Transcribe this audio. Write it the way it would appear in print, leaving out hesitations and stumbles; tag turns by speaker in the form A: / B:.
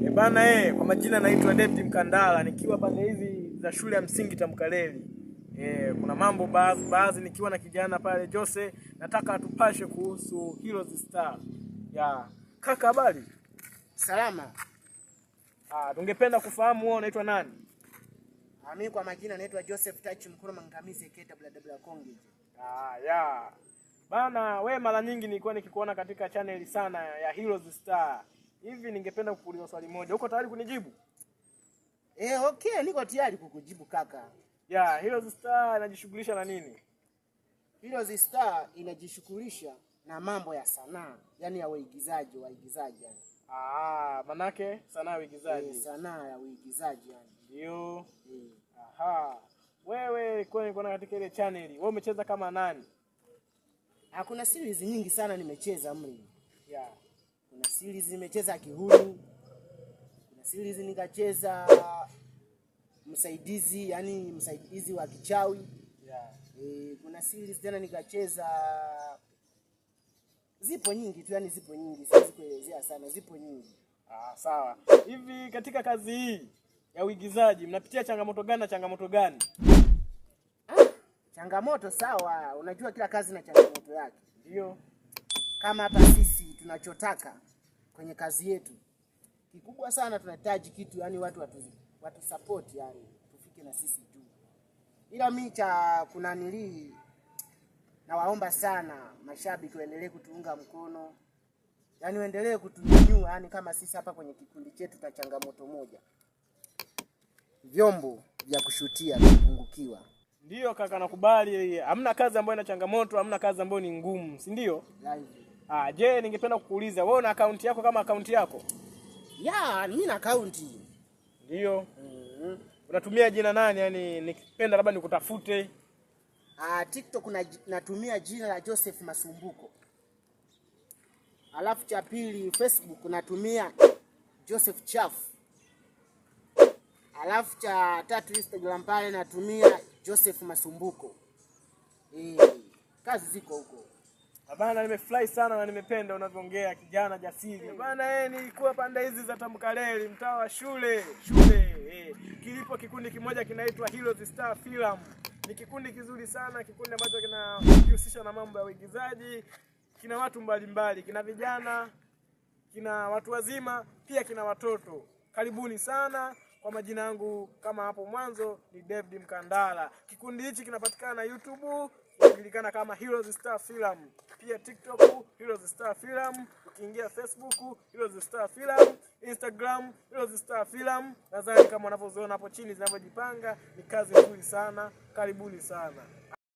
A: E bana kwa majina naitwa David Mkandala nikiwa pande hizi za shule ya msingi Tamkaleli. Kuna mambo baadhi nikiwa na kijana pale Jose, nataka atupashe kuhusu Heroes Star. Ya, kaka habari?
B: Salama.
A: Tungependa kufahamu wewe unaitwa nani?
B: Mimi kwa majina naitwa Joseph Touch Mkuru Mangamizi KWW Konge.
A: Ya. Bana, we mara nyingi nilikuwa nikikuona katika channel sana ya Heroes Star. Hivi ningependa kukuuliza swali moja. Uko tayari kunijibu?
B: Okay, niko tayari kukujibu kaka.
A: Ya, Heroes Star inajishughulisha na nini?
B: Heroes Star inajishughulisha na mambo ya sanaa, yani ya waigizaji, waigizaji yani.
A: Manake sanaa ya uigizaji.
B: Sanaa ya uigizaji yani.
A: Ndio. Aha. Wewe kwa nilikuwa katika ile channel. Wewe umecheza kama nani?
B: Kuna series nyingi sana nimecheza mle.
A: Ya.
B: Kuna series nimecheza Kihuru. Kuna series nikacheza msaidizi, yani msaidizi wa kichawi.
A: Ya.
B: Kuna series tena nikacheza, zipo nyingi tu, yani zipo nyingi, siwezi kuelezea sana, zipo nyingi.
A: Sawa. Hivi katika kazi hii ya uigizaji mnapitia changamoto gani na changamoto gani?
B: Changamoto sawa, unajua kila kazi na changamoto yake.
A: Ndio.
B: Kama hapa sisi tunachotaka kwenye kazi yetu kikubwa sana, tunahitaji kitu yani watu watu support, yani tufike na sisi juu. Ila mimi cha kunanilii nawaomba sana mashabiki waendelee kutuunga mkono, yani waendelee kutunyanyua, yani kama sisi hapa kwenye kikundi chetu ta changamoto moja, vyombo vya kushutia vipungukiwa.
A: Ndio kaka, nakubali. Hamna kazi ambayo ina changamoto, hamna kazi ambayo ni ngumu, si ndio?
B: Live.
A: Je, ningependa kukuuliza wewe una akaunti yako kama akaunti yako?
B: Ya, mimi na akaunti.
A: Ndio. Unatumia jina nani? Yani nikipenda labda nikutafute.
B: TikTok natumia jina la Joseph Masumbuko. Alafu cha pili Facebook natumia Joseph Chafu. Alafu cha tatu Instagram pale natumia Joseph Masumbuko. Kazi ziko huko.
A: Bana, nimefurahi sana na nimependa unavyoongea kijana jasiri. Bana, nilikuwa pande hizi za Tamkaleli, mtaa wa shule. Kilipo kikundi kimoja kinaitwa Heroes Star Film. Ni kikundi kizuri sana, kikundi ambacho kinajihusisha na mambo ya uigizaji, kina watu mbalimbali, kina vijana, kina watu wazima, pia kina watoto. Karibuni sana. Kwa majina yangu kama hapo mwanzo ni David Mkandala. Kikundi hichi kinapatikana YouTube, kinajulikana kama Heroes Star Film. Pia TikTok Heroes Star Film, ukiingia Facebook Heroes Star Film, Instagram Heroes Star Film. Nadhani kama unavyoziona hapo chini zinavyojipanga, ni kazi nzuri sana. Karibuni sana.